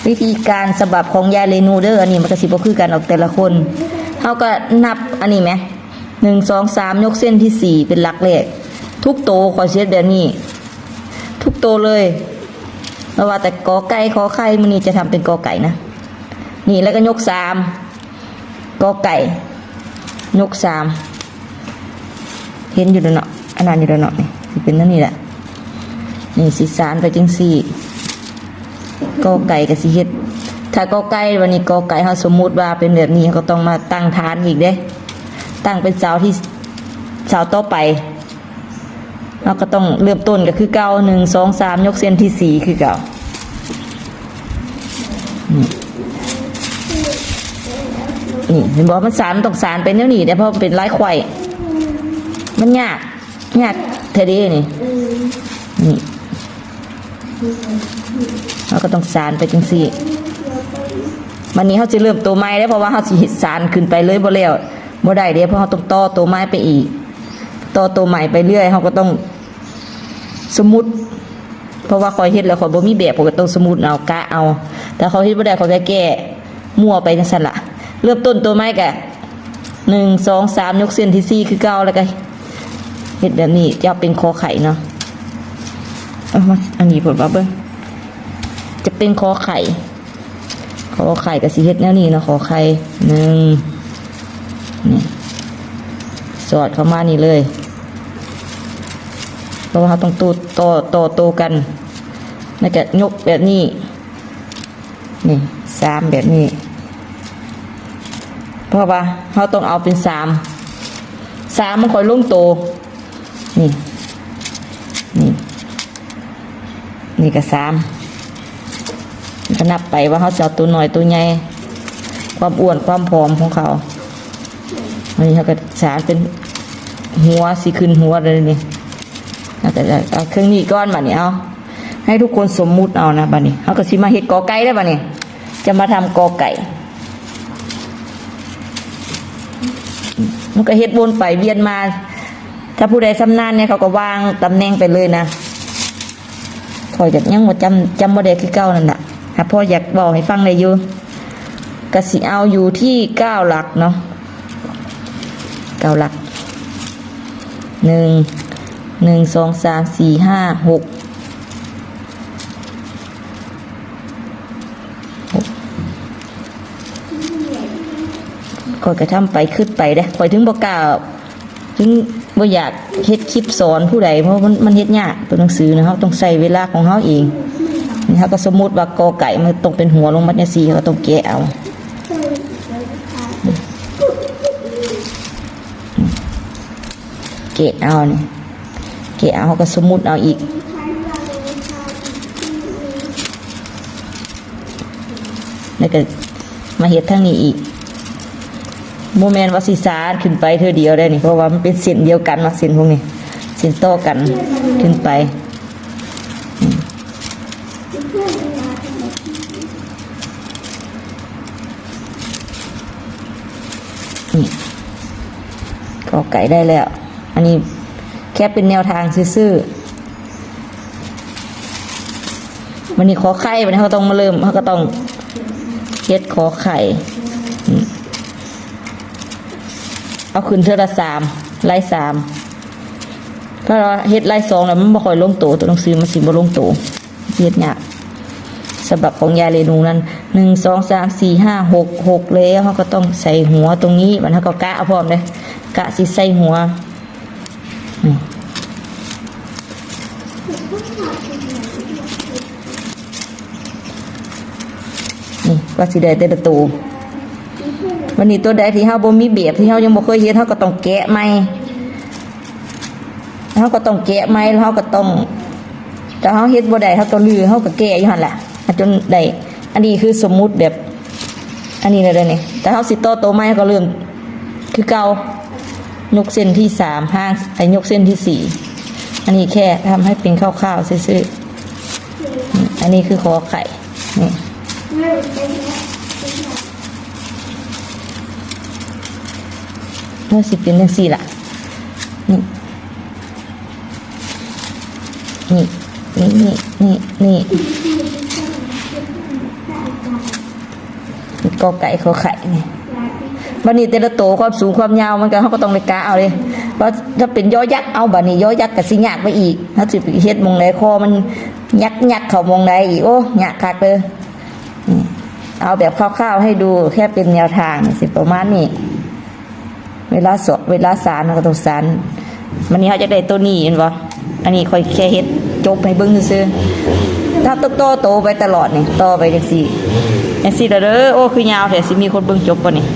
ວິທີການສະບັບຂອງຍາຍເຣນູເດີ ອັນນີ້ມັນກໍຊິບໍ່ຄືກັນດອກແຕ່ລະຄົນ. ເຮົາກໍນັບອັນນີ້ແໝ ໜຶ່ງ ສອງ ສາມ ຍົກເສັ້ນທີສີ່ເປັນຫຼັກແລກ. ທຸກໂຕຂ້ອຍຊິເຮັດແບບນີ້ ທຸກໂຕເລີຍ. ບໍ່ວ່າແຕ່ ກ ໄກ່ ຂ ໄຂ່ ມື້ນີ້ຈະທຳເປັນ ກ ໄກ່ ນະ. ນີ້ ແລ້ວກໍຍົກສາມ ກ ໄກ່ ຍົກສາມ ເຫັນຢູ່ແລ້ວເນາະ ອັນນັ້ນຢູ່ແລ້ວເນາະ. ນີ້ຊິເປັນແນວນີ້ແຫຼະ. ນີ້ຊິສານໄປຈັ່ງຊີ້ ກ ໄກ່ກໍຊິເຮັດ ຖ້າ ກ ໄກ່ ບາດນີ້ ກ ໄກ່ ເຮົາສົມມຸດວ່າເປັນແບບນີ້ ເຮົາກໍຕ້ອງມາຕັ້ງຖານອີກເດ້ ຕັ້ງເປັນເສົາທີ່ ເສົາຕໍ່ໄປ. ເຮົາກໍຕ້ອງເລີ່ມຕົ້ນກໍຄືເກົ່າ ໜຶ່ງ ສອງ ສາມ ຍົກເສັ້ນທີສີ່ຄືເກົ່າ. ນີ້ ນີ້ ເຫັນບໍ່ ມັນສານ ມັນຕ້ອງສານໄປແນວນີ້ເດ້ ເພາະມັນເປັນລາຍໄຂວ້ ມັນຍາກ ຍາກແທ້ເດ້ນີ້. ນີ້ ເຮົາກໍຕ້ອງສານໄປຈັ່ງຊີ້. ບາດນີ້ເຮົາຊິເລີ່ມໂຕໃໝ່ເດ້ ເພາະວ່າເຮົາຊິເຮັດສານຂຶ້ນໄປເລີຍບໍ່ແລ້ວ ບໍ່ໄດ້ເດ້ ເພາະເຮົາຕ້ອງຕໍ່ໂຕໃໝ່ໄປອີກ ຕໍ່ໂຕໃໝ່ໄປເລື້ອຍ. ເຮົາກໍຕ້ອງສົມມຸດ ເພາະວ່າຂ້ອຍເຮັດແລ້ວຂ້ອຍບໍ່ມີແບບ ຂ້ອຍກໍຕ້ອງສົມມຸດເອົາ ກະເອົາ. ຖ້າຂ້ອຍເຮັດບໍ່ໄດ້ ຂ້ອຍກໍແກ້ມົ້ວໄປຈັ່ງຊັ້ນລະ. ເລີ່ມຕົ້ນໂຕໃໝ່ກະ ໜຶ່ງ ສອງ ສາມ ຍົກເສັ້ນທີສີ່ຄືເກົ່າ ແລ້ວກໍເຮັດແບບນີ້ ຈະເປັນ ຂ ໄຂ່ ເນາະ. ເອົາມາອັນນີ້ເພິ່ນວ່າເບິ່ງ ຈະເປັນ ຂ ໄຂ່ ຂໍໄຂ່ກໍຊິເຮັດແນວນີ້ເນາະ ຂໍໄຂ່ ໜຶ່ງ ນີ້ ສອດເຂົ້າມານີ້ເລີຍ ເພາະວ່າເຮົາຕ້ອງໂຕ ຕໍ່ ຕໍ່ໂຕກັນ ແລ້ວກໍຍົກແບບນີ້ ນີ້ ສາມ ແບບນີ້ ເພາະວ່າເຮົາຕ້ອງເອົາເປັນສາມ ສາມມັນຄ່ອຍລົງໂຕ ນີ້ ນີ້ ນີ້ກໍສາມ ກໍນັບໄປວ່າເຮົາຊິເອົາໂຕນ້ອຍໂຕໃຫຍ່ ຄວາມອ້ວນຄວາມຜອມຂອງເຂົາ. ອັນນີ້ເຮົາກໍສານເປັນຫົວ ຊິຂຶ້ນຫົວເລີຍນີ້ ເຮົາກໍເອົາເຄິ່ງນີ້ກ່ອນ. ບາດນີ້ເອົາ ໃຫ້ທຸກຄົນສົມມຸດເອົານະ. ບາດນີ້ເຮົາກໍຊິມາເຮັດ ກ ໄກ່ ເດ້ ບາດນີ້ຈະມາທຳ ກ ໄກ່. ມັນກໍເຮັດວົນໄປວຽນມາ ຖ້າຜູ້ໃດຊຳນານແດ່ ເຂົາກໍວາງຕຳແໜ່ງໄປເລີຍນະ. ຂ້ອຍກໍຍັງບໍ່ຈຳ ຈຳບໍ່ໄດ້ຄືເກົ່ານັ້ນລະ ຫາພໍຢາກເວົ້າໃຫ້ຟັງໄດ້ຢູ່. ກໍຊິເອົາຢູ່ທີ່ເກົ້າຫຼັກເນາະ ເກົ້າຫຼັກ ໜຶ່ງ ໜຶ່ງ ສອງ ສາມ ສີ່ ຫ້າ ຫົກ ຫົກ ຂ້ອຍກໍທຳໄປ ຄຶດໄປເດ້ ຂ້ອຍເຖິງບໍ່ກ້າ ເຖິງບໍ່ຢາກເຮັດຄລິບສອນຜູ້ໃດ ເພາະມັນ ມັນເຮັດຍາກ ຕົວໜັງສືນະ ເຮົາຕ້ອງໃຊ້ເວລາຂອງເຮົາເອງ. ນີ້ເຮົາກໍສົມມຸດວ່າ ກ ໄກ່ ມັນຕ້ອງເປັນຫົວລົງມາຈັ່ງຊີ້ ເຮົາກໍຕ້ອງແກະເອົາ ແກະເອົານີ້ ແກະເອົາ ເຮົາກໍສົມມຸດເອົາອີກ ແລ້ວກໍມາເຮັດທາງນີ້ອີກ. ບໍ່ແມ່ນວ່າຊິສານຂຶ້ນໄປເທື່ອດຽວໄດ້ນີ້ ເພາະວ່າມັນເປັນເສັ້ນດຽວກັນເນາະ ເສັ້ນພວກນີ້ ເສັ້ນຕໍ່ກັນຂຶ້ນໄປ. ນີ້ ກ ໄກ່ ໄດ້ແລ້ວ. ອັນນີ້ແຄ່ເປັນແນວທາງຊື່ໆ. ບັດນີ້ ຂໍໄຂ່ ບັດນີ້ເຮົາກໍຕ້ອງມາເລີ່ມ ເຮົາກໍຕ້ອງເຮັດ ຂໍໄຂ່ ນີ້ ເອົາຂຶ້ນເທື່ອລະສາມ ລາຍສາມ. ຖ້າເຮັດລາຍສອງແລ້ວມັນບໍ່ຄ່ອຍລົງໂຕ ຕົວໜັງສືມັນຊິບໍ່ລົງໂຕ ເຮັດຍາກ. ສະບັບຂອງຍາຍເຣນູນັ້ນ ໜຶ່ງ ສອງ ສາມ ສີ່ ຫ້າ ຫົກ ຫົກ ແລ້ວ ເຮົາກໍຕ້ອງໃສ່ຫົວຕົງນີ້ ບັດເຮົາກໍກະເອົາພ້ອມເດ້ ກະຊິໃສ່ຫົວ ນີ້ ນີ້ ກວ່າຊິໄດ້ແຕ່ລະໂຕ. ບັດນີ້ໂຕໃດທີ່ເຮົາບໍ່ມີແບບ ທີ່ເຮົາຍັງບໍ່ເຄີຍເຮັດ ເຮົາກໍຕ້ອງແກະໃໝ່ ເຮົາກໍຕ້ອງແກະໃໝ່ ແລ້ວເຮົາກໍຕ້ອງ ຖ້າເຮົາເຮັດບໍ່ໄດ້ ເຮົາກໍລື້ ເຮົາກໍແກະຢູ່ຫັ້ນລະ ເຮົາຈົນໄດ້. ອັນນີ້ຄືສົມມຸດແບບ ອັນນີ້ແຫຼະເດ້ນີ້ ຖ້າເຮົາຊິຕໍ່ໂຕໃໝ່ ເຮົາກໍເລີ່ມຄືເກົ່າ ຍົກເສັ້ນທີສາມ ຫາງ ໃຫ້ຍົກເສັ້ນທີສີ່. ອັນນີ້ແຄ່ທຳໃຫ້ເປັນຄ່າວໆຊື່ໆ. ນີ້ ອັນນີ້ຄືຂໍໄຂ່ ນີ້ ມັນຊິເປັນຈັ່ງຊີ້ລະ ນີ້ ນີ້ ນີ້ ນີ້ ນີ້ ນີ້ ນີ້. กอไก่ขอไข่นี่ บัดนี้แต่ละโตความสูงความยาวมันก็ เฮาก็ต้องได้กะเอาเด้ ว่าถ้าเป็นยอยักษ์ เอาบัดนี้ยอยักษ์ก็สิยากไปอีก เฮาสิไปเฮ็ดหม่องใด คอมันยักยักเข้าหม่องใดอีก โอ้ ยากคักเด้อ นี่ เอาแบบคร่าวๆให้ดู แค่เป็นแนวทาง สิประมาณนี้ เวลาสอง เวลาสาน เฮาก็ต้องสาน บัดนี้เฮาอยากได้โตนี้แม่นบ่ อันนี้ข้อยแค่เฮ็ดจบให้เบิ่งซื่อๆ ถ้าต้องต่อโตไปตลอดนี่ ต่อไปจั่งซี้ จั่งซี้เด้อ โอ้ คือยาวแท้ สิมีคนเบิ่งจบบ่นี่